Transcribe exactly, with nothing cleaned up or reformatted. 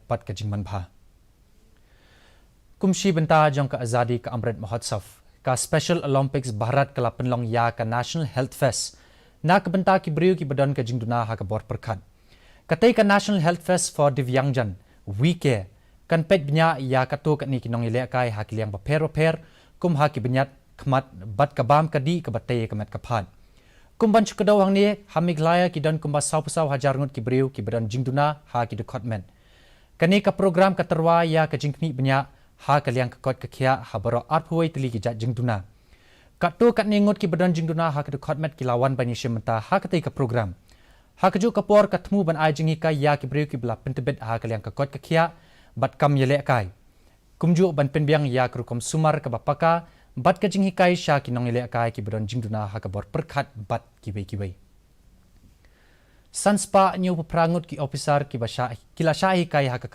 bad ka jingmanbha. Kum shi bynta jong ka Azadi Ka Amrit Mahotsav, ka Special Olympics Bharat ka la pynlong ïa ka National Health Fest na ka bynta ki briew kiba don ka jingduna ha ka bor pyrkhat. Katei ka National Health Fest for Divyangjan, WHIDAY, kan peit bniah ïa katto katne ki nongïalehkai ha ki liang bapher bapher, kum ha ki bniat khmat bad ka bam ka dih kaba tei ka met ka phad. Kum ban shu kdew hangne, ha Meghalaya ki don kumba sawphew saw hajar ngut ki briew kiba don jingduna ha ki dkhot met. Kane ka program ka tyrwa ïa ka jingkhmih bniah ha ka liang ka koit ka khiah ha baroh arphew wei tylli ki jait jingduna. Katto katne ngut kiba don jingduna ha ka dkhot met ki la wan ban ïashim bynta ha katei ka program. Ha kajuh ka por ka thmu ban ai jinghikai ïa ki briew kiba la pyntbit ha ka liang ka koit ka khiah bad kam ïalehkai. Kumjuh ban pynbiang ïa ka rukom sumar kaba paka bad ka jinghikai sha ki nongïalehkai kiba don jingduna ha ka bor pyrkhat bad kiwei kiwei. San spah hynñiew phew phra ngut ki ophisar kiba shah, ki la shah hikai ha ka